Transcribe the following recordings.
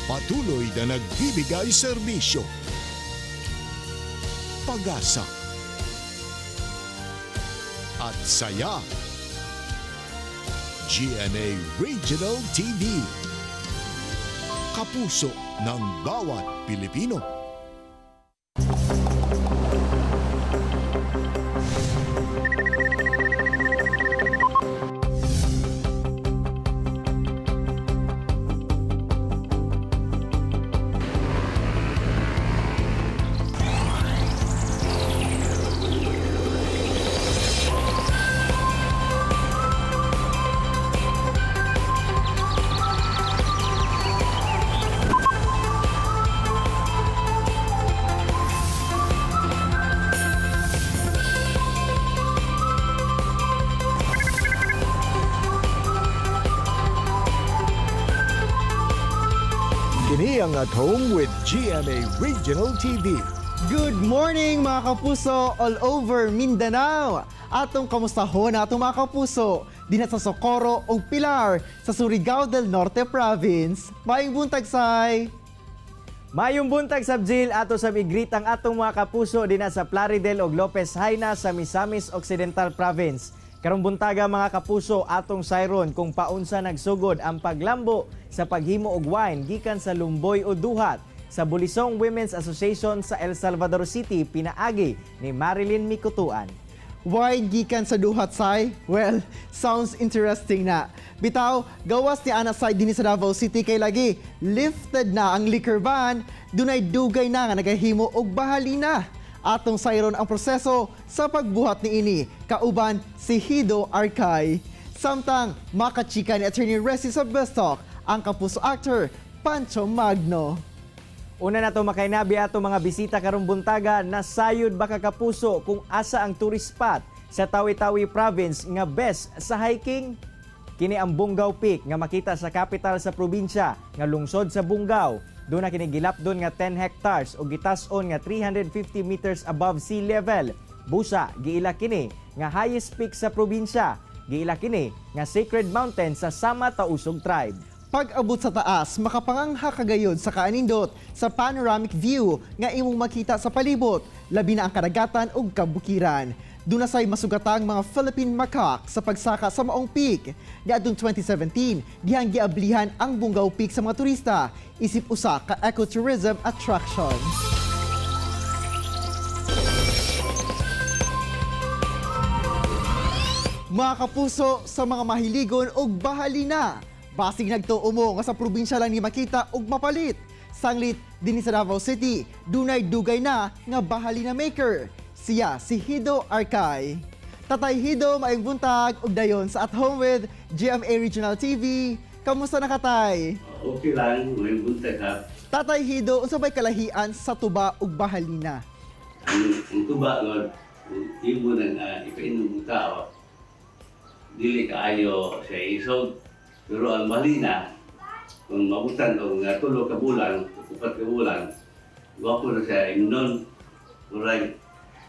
Patuloy na nagbibigay serbisyo, pag-asa, at saya. GMA Regional TV. Kapuso ng bawat Pilipino. Kini ang At Home with GMA Regional TV. Good morning, mga kapuso all over Mindanao. Atong kamustahon atong mga kapuso dinha sa Socorro ug Pilar sa Surigao del Norte Province. Maayong buntag, say. Mayong buntag, Sab Jill, ato sa i-greet ang atong mga kapuso dinha sa Plaridel og Lopez Jaena sa Misamis Occidental Province. Karong buntaga, mga kapuso, atong sayron kung paunsa nagsugod ang paglambo sa paghimo og wine gikan sa lumboy o duhat sa Bulisong Women's Association sa El Salvador City pinaagi ni Marilyn Mikutuan. Wine gikan sa duhat, say? Well, sounds interesting na. Bitaw, gawas ni ana, say, dinhi sa Davao City kay lagi lifted na ang liquor ban, dunay dugay na nga nagahimo og bahalina. Atong sayron ang proseso sa pagbuhat niini kauban si Hido Arkay. Samtang makachika ni Attorney Resi sa Best Talk ang kapuso actor Pancho Magno. Una na to makainabi ato mga bisita karong buntaga, nasayod ba ka, kapuso, kung asa ang tourist spot sa Tawi-Tawi Province nga best sa hiking? Kini ang Bungao Peak nga makita sa capital sa probinsya nga lungsod sa Bungao. Doon na kini gilapdon nga 10 hectares o gitas-on nga 350 meters above sea level. Busa, giila kini nga highest peak sa probinsya. Giila kini nga sacred mountain sa Sama Tausug tribe. Pag-abot sa taas, makapangangha kagayod sa kaanindot sa panoramic view nga imong makita sa palibot, labi na ang kadagatan ug kabukiran. Duna say masugatang mga Philippine macaque sa pagsaka sa maong peak. Niadtong 2017, dihang giablihan ang Bungao Peak sa mga turista, isip usa ka ecotourism attraction. Mga kapuso, sa mga mahiligon og bahalina, basig nagtuo mo nga sa probinsya lang ni makita og mapalit. Sanglit dinhi sa Davao City, dunay dugay na nga bahalina maker. Siya si Hido Arkay. Tatay Hido, maayong buntag ug dayon sa At Home with GMA Regional TV. Kamusta na ka, Tay? Okay lang, may buntag ha. Tatay Hido, unsa bay kalahian sa tuba ug bahalina? Ang tuba nga, imo nang ipainom ng tao, dili kaayo siya isog. Pero ang malina, kung mabutan o nga 3 ka bulan, 4 ka bulan, gwapo na siya imnon. Murag,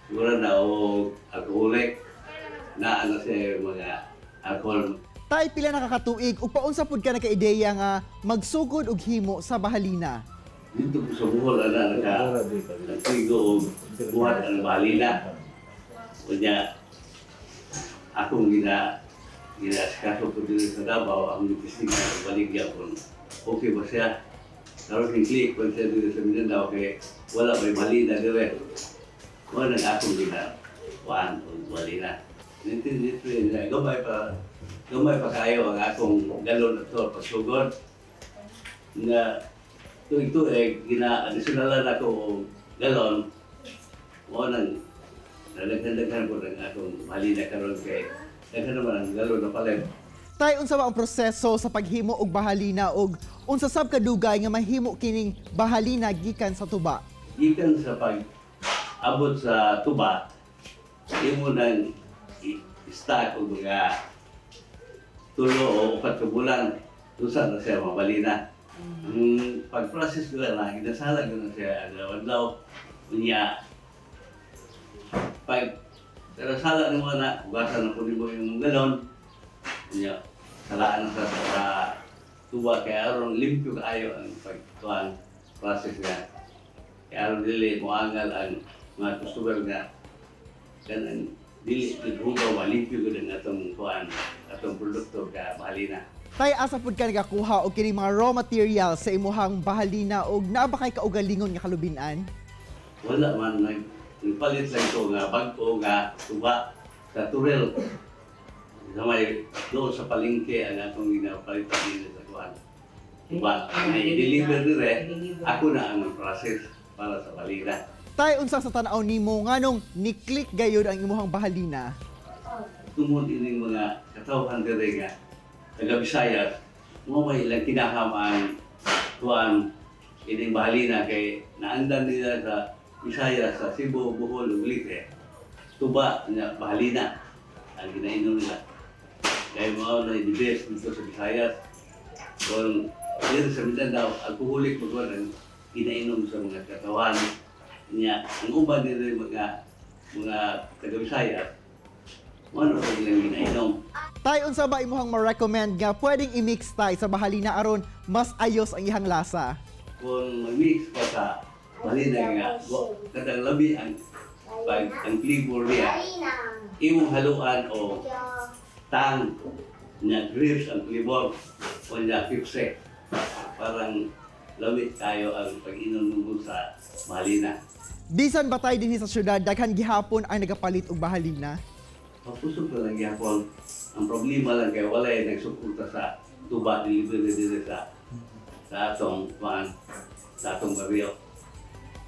mura na o alcoholic, na ano siya mga alcohol. Tay, pila na kakatuig ug paunsa pud ka naka-ideya nga magsugod og himo sa bahalina? Dito ko sa Bohol, ana, nagsigo og buhat ang balina. Unya, akong gina-asikaso ko dito sa Davao, ang mitisig na baligya kung okay ba siya. Karon kay click ko siya dito sa Mindanao kay wala may balina dire. Wala nang akong gina kuan og balina. 1993 na gamay pa kayo ang akong galon at pagsugod nga tuig-tuig gina-additionalan ako og galon mo nang nalaghan-daghan ko ng akong balina karon kay daghan naman ang galon na palit. Tay, unsa ba ang proseso sa paghimo og bahalina og unsa sab kadugay nga mahimo kining bahalina gikan sa tuba? Gikan sa pag abot sa tuba, imo nang i-stack og mga 3 o 4 ka bulan, usa na siya mabalina. Ang pag-process nila na, ginasalag na siya adlaw-adlaw. Unya, pag pero sala nimo na, hugasan na po nimo yung galon. Unya, salaan na sa Tuba kay aron limpyo kaayo ang pagkuan process nga. Kay aron dili moangal ang mga customer nga kanang dili gud hugaw ba, limpyo gud ang atong kuan, atong produkto ka bahalina. Tay, asa pud ka nagakuha og kining mga raw materials sa imuhang bahalina og naa ba kay kaugalingon nga kalubinan? Wala man, nagpalit lang ko nga bag-o nga tuba sa Turel. Sa may doon sa palengke ang atong ginapalitan dito sa kuan. Tuba. May i-deliver dire, ako na ang process para sa balina. Tay, unsa sa tan-aw nimo nganong ni-click gayud ang imuhang bahalina? Tungod ining mga katawhan dire nga taga Visayas, mo may ilang kinaham ang kuan ining bahalina kay naandan nila sa Visayas, sa Cebu, Bohol ug Leyte. Tuba nga bahalina ang ginainom nila. Kay mao na the best dito sa Visayas. Kung dito sa Mindanao, alkoholik mo ang ginainom sa mga katawan niya. Ang uban nila mga taga Visayas, mao na ilang ginainom. Tay, unsa ba imuhang ma-recommend nga pwedeng i-mix tay sa bahalina aron mas ayos ang ihang lasa? Kung mag-mix pa sa bahalina nga, kadang labi ang pag ang flavor niya, imong haluan o Tang na grapes ang flavor o niya pipse. Parang labi tayo ang pag-inom mo sa bahalina. Bisan ba tay dinhi sa syudad daghan gihapon ang nagapalit og bahalina? Papusok na lang gyapon. Ang problema lang kay walay nagsuporta sa tuba delivery dito sa atong kuan, sa atong baryo.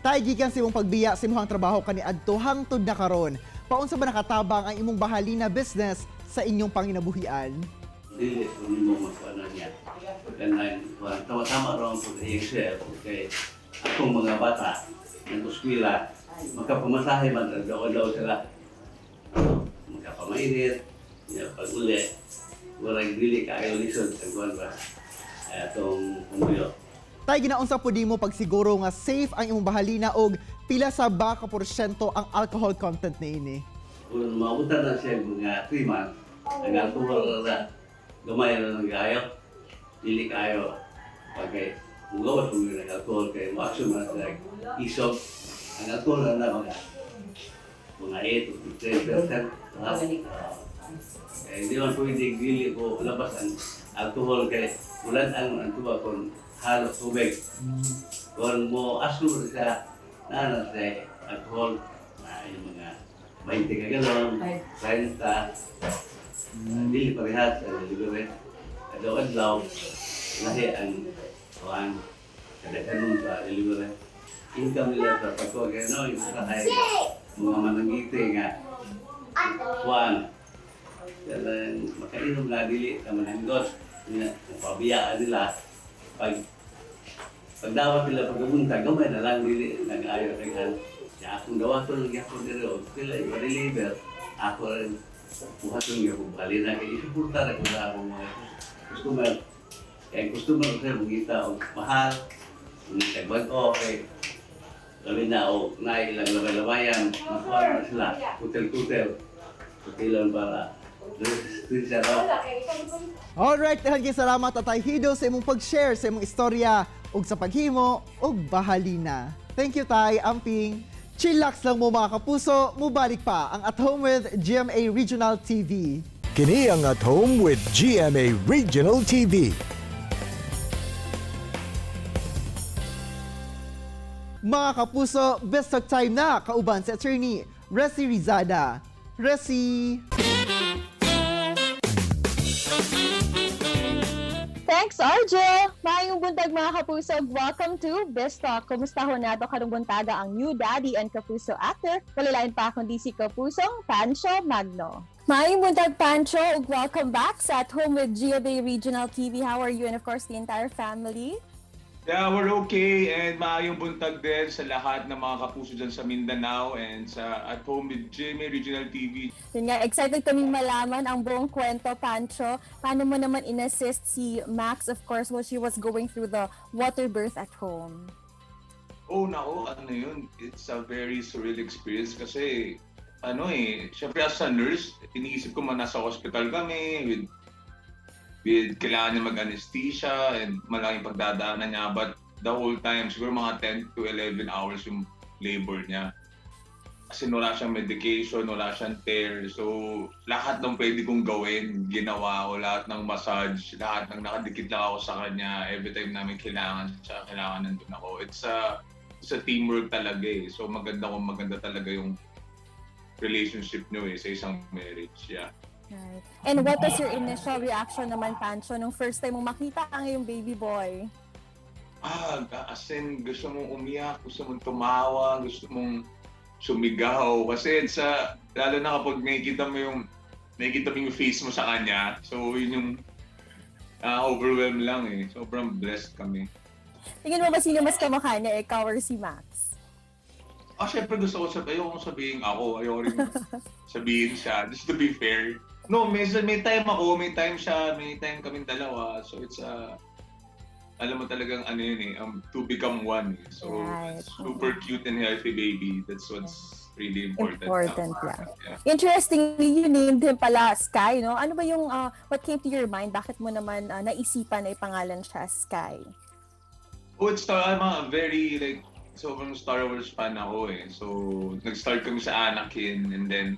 Tay, gikan sa imong pagbiya sa imong trabaho kaniadto hangtod na karon. Paunsa ba nakatabang ang imong bahalina business sa inyong panginabuhian? Dili ko nimo makuha niya. Kanang kuan, tama-tama ra ang pag-iyang share kay akong mga bata nag-eskwela makapamasahe man daw sila. Makapamainit, niya pag uli, murag dili kaayo lisod ang kuan ba atong pumuyo. Tay, ginaunsa po nimo pagsiguro nga safe ang imong bahalina og pila sa ba ka porsyento ang alcohol content niini? Kung maabutan na siya mga 3 months, ang alcohol na gamay na lang kaayo, dili kaayo. Pagkay, mugawas mo yung alcohol kay mo action na sila isog. Ang alcohol na na mga 8 to 15%. Kaya hindi man pwede dili ko labas ang alcohol kay ulan ang tuba kung halo tubig. Kung mo asur sa na sa alcohol na yung mga 20 ka galon, 30, dili parehas ang delivery. Adlaw-adlaw, lahi ang kuan kadaghanon sa delivery. Income nila sa pagkuha kay no, yung sa kay mga mananggite nga kuan kanang makainom na dili ka mananggot nga pabiyaan nila pag pagdawat nila pagkabuntag gamay na lang dili nag-ayo daghan ya akong dawaton lang gyapon diri og sila i-deliver ako rin buhaton gyapon balina kay isuporta ra ko sa akong mga customer kay customer sa mangita og mahal, mangita bag-o kay labi na og naay ilang labay-labayan makuha na sila kutel-kutel kutilan para resistensya raw. Alright, dahil kay salamat Tatay Hido sa imong pag-share sa imong istorya ug sa paghimo og bahalina. Thank you, Tay. Amping. Chillax lang mo, mga kapuso, mubalik pa ang At Home with GMA Regional TV. Kini ang At Home with GMA Regional TV. Mga kapuso, best talk time na kauban si Attorney Resi Rizada. Resi! Thanks, RJ! Maayong buntag, mga kapuso. Welcome to Best Talk. Kumusta ho nato karong buntaga ang new daddy and kapuso actor? Wala lain pa kundi si Kapusong Pancho Magno. Maayong buntag, Pancho, ug welcome back sa At Home with GMA Regional TV. How are you and of course the entire family? Yeah, we're okay and maayong buntag din sa lahat ng mga kapuso dyan sa Mindanao and sa At Home with GMA Regional TV. Yun nga, excited kaming malaman ang buong kwento, Pancho. Paano mo naman in-assist si Max, of course, while she was going through the water birth at home? Oh, nako, ano yun? It's a very surreal experience kasi ano eh, syempre as a nurse, iniisip ko man nasa hospital kami with With kailangan niya mag-anesthesia and malaking pagdadaanan niya. But the whole time, siguro mga 10 to 11 hours yung labor niya. Kasi wala siyang medication, wala siyang tear. So, lahat ng pwede kong gawin, ginawa ko. Lahat ng massage, lahat ng nakadikit lang ako sa kanya. Every time namin kailangan siya, kailangan nandun ako. It's a teamwork talaga eh. So, maganda kung maganda talaga yung relationship nyo eh sa isang marriage. Yeah. Right. And what was your initial reaction naman, Pancho, nung first time mong makita ang iyong baby boy? Ah, as in, gusto mong umiyak, gusto mong tumawa, gusto mong sumigaw. Kasi it's a, lalo na kapag nakikita mo yung face mo sa kanya. So, yun yung overwhelm lang eh. Sobrang blessed kami. Tingin mo ba sino mas kamukha niya, ikaw or si Max? Ah, syempre gusto ko sabihin, ayoko sabihin ako, ayoko rin sabihin siya, just to be fair. No, may time ako, may time siya, may time kaming dalawa. So it's alam mo talagang ano yun eh, to become one eh. So, super cute and healthy baby. That's what's really important. Important, now. Yeah. Yeah. Interestingly, you named him pala Sky, no? Ano ba yung, what came to your mind? Bakit mo naman naisipan na ipangalan siya Sky? Oh, it's Star, I'm a very like, sobrang Star Wars fan ako eh. So, nag-start kami sa Anakin and then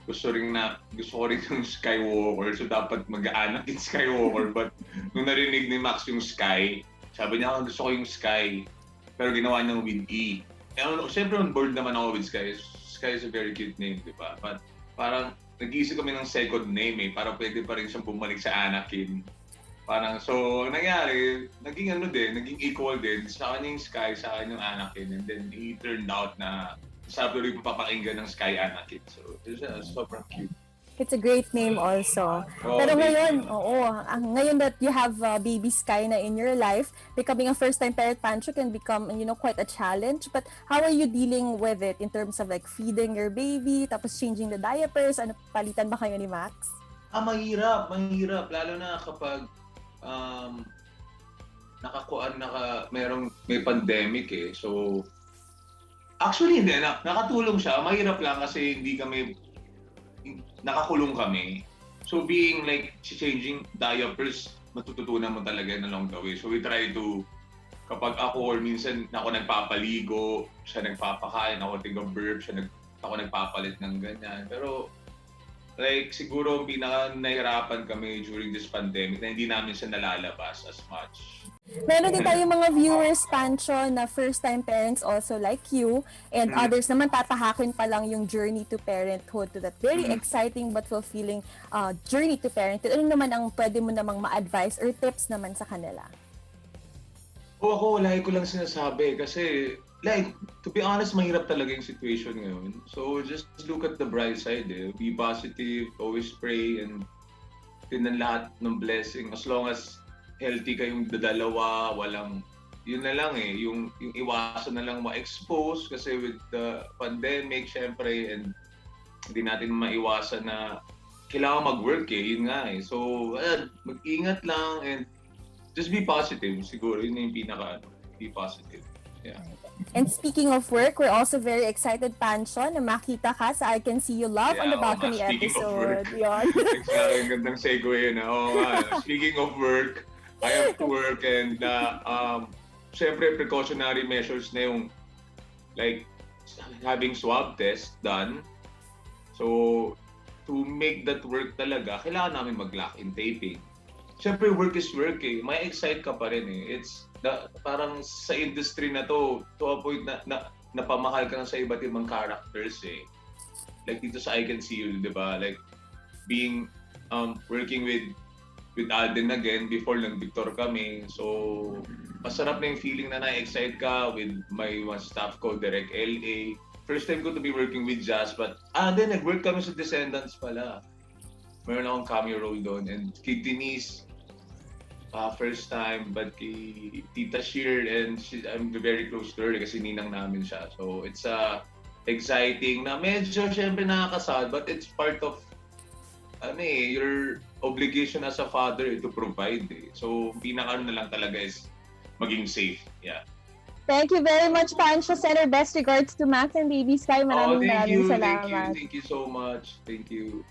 gusto ko rin yung Skywalker. So, dapat mag-Anakin Skywalker. But nung narinig ni Max yung Sky, sabi niya, "Ah, gusto ko yung Sky." Pero ginawa niyang with E. Eh, ano, siyempre on board naman ako with Sky. Sky is a very cute name, di ba? But parang nag-iisip kami ng second name eh, para pwede pa rin siyang bumalik sa Anakin. Parang, so, ang nangyari, naging ano din, naging equal din. Sa kanya yung Sky, sa akin yung Anakin. And then, he turned out na sabi rin papakinggan ng Sky Anakin. So, it's sobrang cute. It's a great name also. Oh, Pero thank ngayon, you. Oo, ang ngayon that you have baby Sky na in your life, becoming a first-time parent, Pancho, can become quite a challenge. But how are you dealing with it in terms of like feeding your baby, tapos changing the diapers? Ano, palitan ba kayo ni Max? Ah, mahirap, mahirap. Lalo na kapag nakakuan, merong, may pandemic eh. So, actually hindi, nakatulong siya. Mahirap lang kasi hindi kami, nakakulong kami. So being like, changing diapers, matututunan mo talaga yun along the way. So we try to, kapag ako or minsan ako nagpapaligo, siya nagpapakain, ako tiga-burp, ako nagpapalit ng ganyan. Pero like siguro ang pinaka nahirapan kami during this pandemic na hindi namin siya nalalabas as much. Meron din tayong mga viewers, Pancho, na first-time parents also like you and others naman tatahakin pa lang yung journey to parenthood, to that very exciting but fulfilling journey to parenthood. Ano naman ang pwede mo namang ma-advise or tips naman sa kanila? O ako, lagi ko lang sinasabi kasi like, to be honest, mahirap talaga yung situation ngayon. So just look at the bright side eh. Be positive, always pray, and tingnan lahat ng blessing. As long as healthy kayong dalawa, walang, yun na lang eh, yung iwasan na lang ma-expose kasi with the pandemic, syempre, and hindi natin maiwasan na kailangan mag-work eh, yun nga eh. So, mag-ingat lang and just be positive siguro. Yun na yung pinaka, ano, be positive. Yeah. And speaking of work, we're also very excited, Pancho, na makita ka sa I Can See You Love on Yeah, the oo nga. Balcony Speaking of work. episode. Yun. Exactly, ang gandang segue yun. Ah. Oo nga. Speaking of work, I have to work and syempre precautionary measures na yung like having swab test done. So, to make that work talaga, kailangan namin mag-lock in taping. Syempre, work is work eh. Ma-excite ka pa rin eh. It's parang sa industry na to, to a point na napamahal ka na sa iba't ibang characters eh. Like dito sa I Can See You, di ba? Like, being, working with Alden again before nag Victor kami. So, masarap na yung feeling na na-excite ka with my mga staff ko, Direk LA. First time ko to be working with Jazz, but, then nag-work kami sa Descendants pala. Meron akong cameo role doon. And kay Denise, first time, but kay Tita Sheer, and she, I'm very close to her kasi ninang namin siya. So, it's exciting na medyo syempre nakakasad, but it's part of ano eh, your obligation as a father eh, to provide eh. So, pinaka ano na lang talaga is maging safe. Yeah. Thank you very much, Pancho. Send our best regards to Max and Baby Sky. Oh, Maraming thank maraming you, salamat. thank you, thank you so much. Thank you.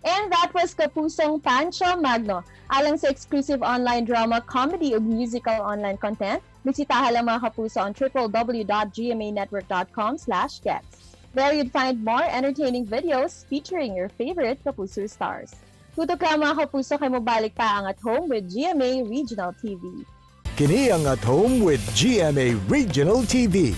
And that was Kapusong Pancho Magno. Alang sa exclusive online drama, comedy ug musical online content, bisitaha lang, mga kapuso, on www.gmanetwork.com/gets. There you'd find more entertaining videos featuring your favorite Kapuso stars. Tutok ka, mga kapuso, kay mobalik pa ang At Home with GMA Regional TV. Kini ang At Home with GMA Regional TV.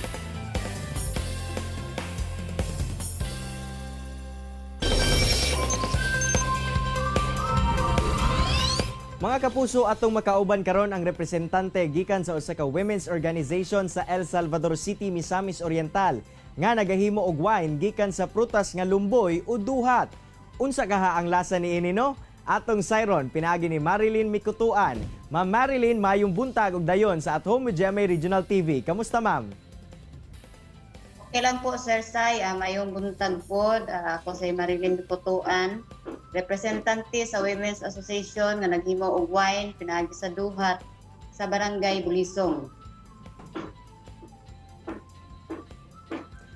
Mga kapuso, atong makauban karon ang representante gikan sa usa ka women's organization sa El Salvador City, Misamis Oriental nga nagahimo og wine gikan sa prutas nga lumboy o duhat. Unsa kaha ang lasa niini, no? Atong sayron pinaagi ni Marilyn Mikutuan. Ma'am Marilyn, mayong buntag ug dayon sa At Home with GMA Regional TV. Kamusta, ma'am? Okay lang po, Sir Sai. Mayong buntag po. Ako si Marilyn Putuan, representante sa Women's Association nga naghimo og wine pinaagi sa duhat sa Barangay Bulisong.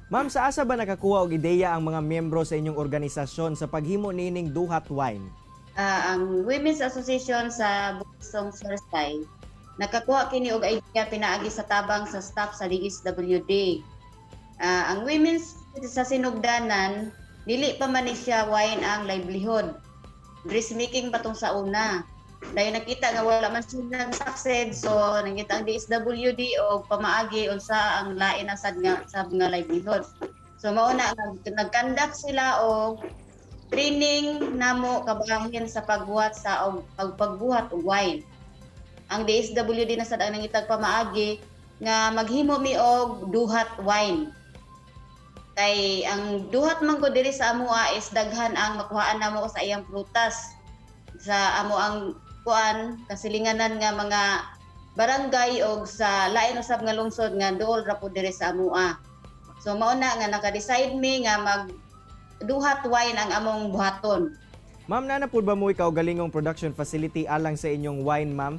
Ma'am, sa asa ba nakakuha og ideya ang mga miyembro sa inyong organisasyon sa paghimo niining duhat wine? Ang Women's Association sa Bulisong, Sir Sai, nakakuha kini og idea pinaagi sa tabang sa staff sa DSWD. Ang women's sa Sinugdanan, dili pa man ni siya wine ang livelihood. Dressmaking pa tong sa una. Dahil nakita nga wala man sila nag-succeed, so nangita ang DSWD og pamaagi unsa ang lain na sad nga sab nga livelihood. So mao na nag-conduct sila og training namo kabahin sa pagbuhat sa og pagbuhat og wine. Ang DSWD na sad ang nangitag pamaagi nga maghimo mi og duhat wine. Kay ang duhat man ko diri sa amoa is daghan ang makuhaan namo sa iyang prutas. Sa amo ang kuan kasilinganan nga mga barangay og sa lain usab nga lungsod nga duol ra pud diri sa amoa. So mao na nga naka-decide mi nga mag duhat wine ang among buhaton. Ma'am, naa na pud ba mo kaugalingong production facility alang sa inyong wine, ma'am?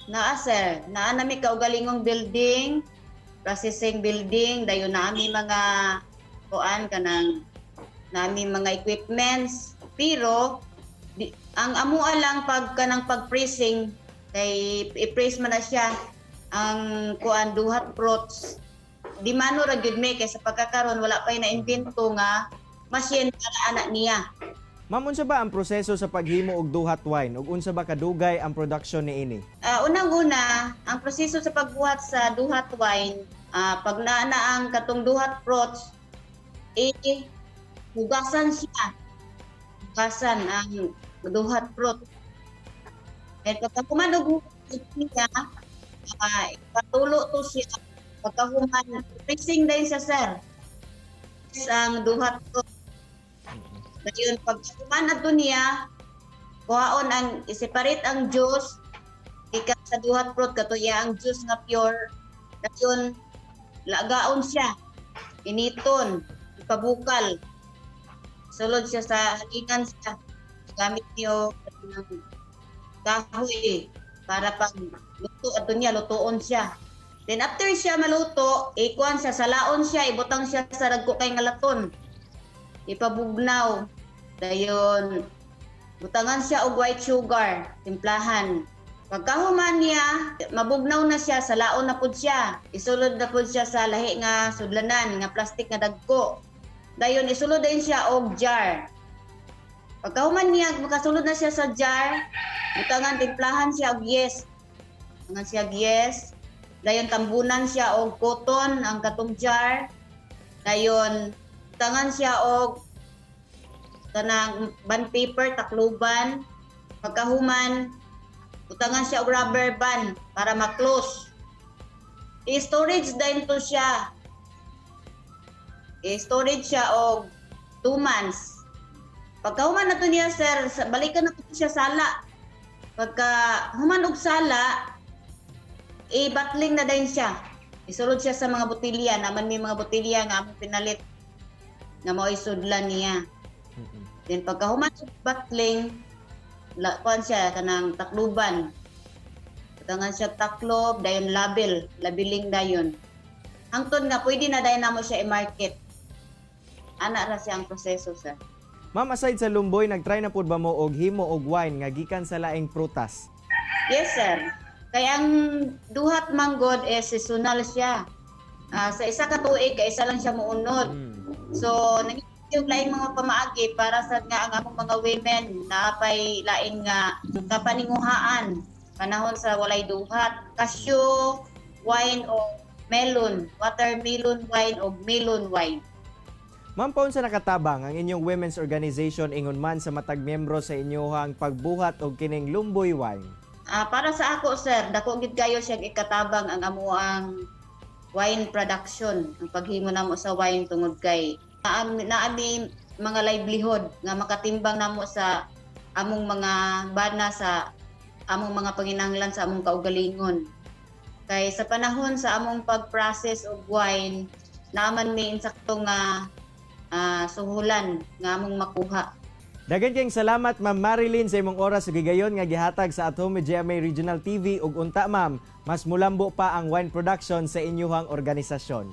Naa, sir, naa nami kaugalingong building, processing building, dayon naa mi mga kuan kanang nami mga equipments, pero ang amua lang pag kanang pag-pressing kay i-press man na siya ang kuan duhat fruits, di mano ra gyud mi kay sa pagkakaron wala pa na invento nga machine para ana niya. Ma'am, unsa ba ang proseso sa paghimo og duhat wine ug unsa ba kadugay ang production niini? Unang-una, ang proseso sa pagbuhat sa duhat wine, pag naa na ang katong duhat fruits, eh, hugasan siya. Hugasan ang duhat fruit. Then pagka human og hugas niya, ipatulo to siya. Pagkahuman, pressing din siya, sir. Ang duhat fruit. Dayon pag human na to niya, kuhaon ang i-separate ang juice ikan sa duhat fruit, katuya ang juice nga pure. Dayon lagaon siya, initon, ipabukal, sulod siya sa halingan siya gamit niyo ng kahoy para pag luto ato niya, lutuon siya. Then after siya maluto, ikuan siya, salaon siya, ibutang siya sa dagko kay nga laton, ipabugnaw. Dayon butangan siya og white sugar, timplahan. Pagkahuman niya, mabugnaw na siya, salaon na pud siya. Isulod na pud siya sa lahi nga sudlanan, nga plastic nga dagko. Dayon isulod din siya og jar. Pagkahuman niya, makasulod na siya sa jar, butangan, timplahan siya og yes. Butangan siya og yes. Dayon tambunan siya og cotton ang katong jar. Dayon butangan siya og kanang bond paper, takluban. Pagkahuman, butangan siya og rubber band para ma-close. I-storage din to siya. I-storage siya og 2 months. Pagkahuman na to niya, sir, balikan na to siya sala. Pagka human og sala, i-bottling na din siya. Isulod siya sa mga botelya. Naman may mga botelya nga among pinalit nga mao'y sudlan niya. Then pagkahuman og bottling, kuan siya kanang takluban. Butangan siya taklob, dayon label, labeling dayon. Hangtod nga pwede na dayon namo siya i-market. Ana ra siya ang proseso, sir. Ma'am, aside sa lumboy, nagtry na pud ba mo og himo og wine nga gikan sa laing prutas? Yes, sir. Kaya ang duhat manggod is seasonal siya. Sa isa ka tuig, kay isa lang siya muunod. So, yung laing mga pamaagi para sa nga ang among mga women naapay laing nga kapaninguhaan panahon sa walay duhat, cashew wine o melon, watermelon wine o melon wine. Ma'am, paunsa nakatabang ang inyong women's organization ingon man sa matag miyembro sa inyohang pagbuhat og kining lumboy wine? Para sa ako, sir, dako gid kayo siyang ikatabang ang amuang wine production, ang paghimo namo sa wine tungod kay naami mga livelihood nga makatimbang namo sa among mga bana, sa among mga panginahanglan sa among kaugalingon. Kay sa panahon sa among pag-process og wine, naaman mi insakto nga suhulan nga among makuha. Daghan kayong salamat, Ma'am Marilyn, sa imong oras ug higayon nga gihatag sa At Home with GMA Regional TV ug unta, ma'am, mas mulambo pa ang wine production sa inyuhang organisasyon.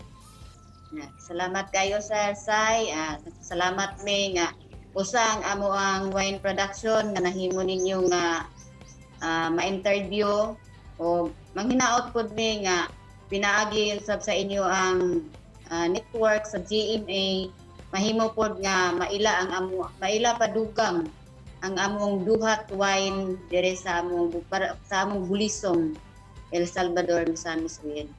Yeah, salamat kayo, Sir Sai. Salamat mi nga usa ang amo ang wine production nga nahimo ninyo nga ma-interview o manghinaot pud mi nga pinaagi sab sa inyo ang network sa GMA, mahimo pod nga maila ang amo, maila padugang ang among duhat wine dire sa among bulisong El Salvador, Misamis Oriental.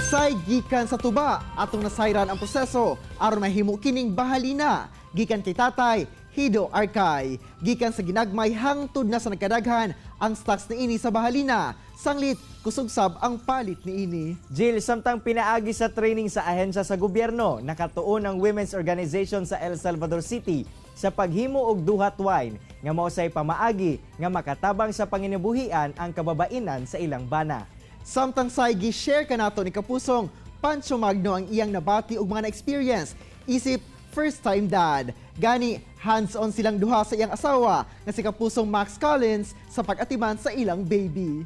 Say gikan sa tuba, atong nasayran ang proseso aron mahimo kining bahalina. Gikan kay Tatay Hido Arkay. Gikan sa ginagmay hangtod na sa nagkadaghan ang stocks niini sa bahalina. Sanglit kusog sab ang palit niini. Jill, samtang pinaagi sa training sa ahensya sa gobyerno, nakatuon ang women's organization sa El Salvador City sa paghimo og duhat wine nga mao say pamaagi nga makatabang sa panginabuhian ang kababainan sa ilang bana. Samtang say gi-share kanato ni Kapusong Pancho Magno ang iyang nabati ug mga na-experience isip first time dad. Gani hands-on silang duha sa iyang asawa nga si Kapusong Max Collins sa pag-atiman sa ilang baby.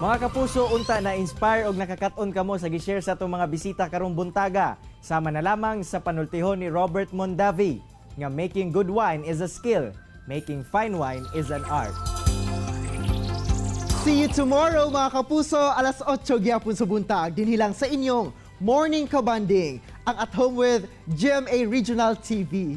Mga kapuso, unta na inspire og nakakaton kamo sa gi-share sa atong mga bisita karong buntaga. Sama na lamang sa panultihon ni Robert Mondavi nga making good wine is a skill, making fine wine is an art. See you tomorrow, mga kapuso, alas 8 gyapon sa buntag dinhi lang sa inyong Morning Kabanding, ang At Home with GMA Regional TV.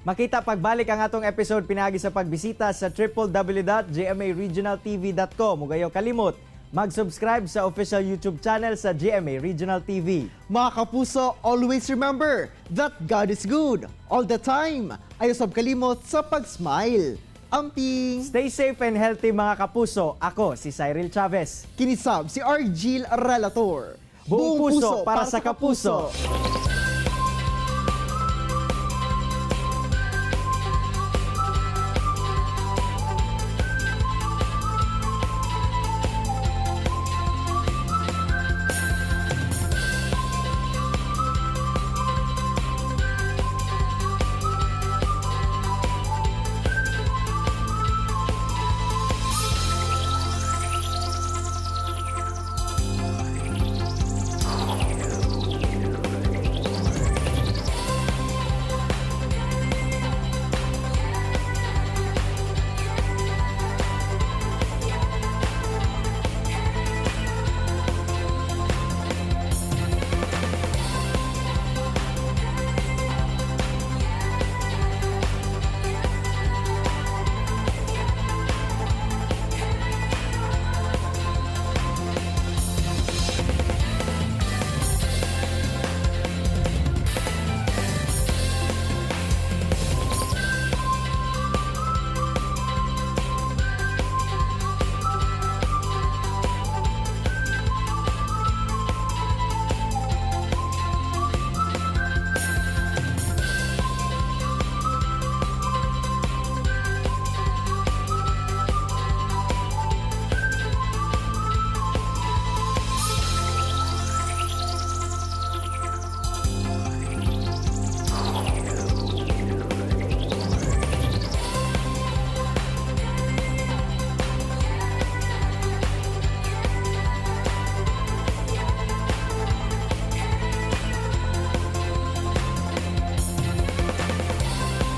Makita pagbalik ang atong episode pinaagi sa pagbisita sa www.gmaregionaltv.com ug ayaw kalimot mag-subscribe sa official YouTube channel sa GMA Regional TV. Mga kapuso, always remember that God is good all the time. Ayaw sab kalimot sa pag-smile. Amping! Stay safe and healthy, mga kapuso. Ako si Cyril Chavez. Kini sab si Argil Relator. Buong puso para sa kapuso.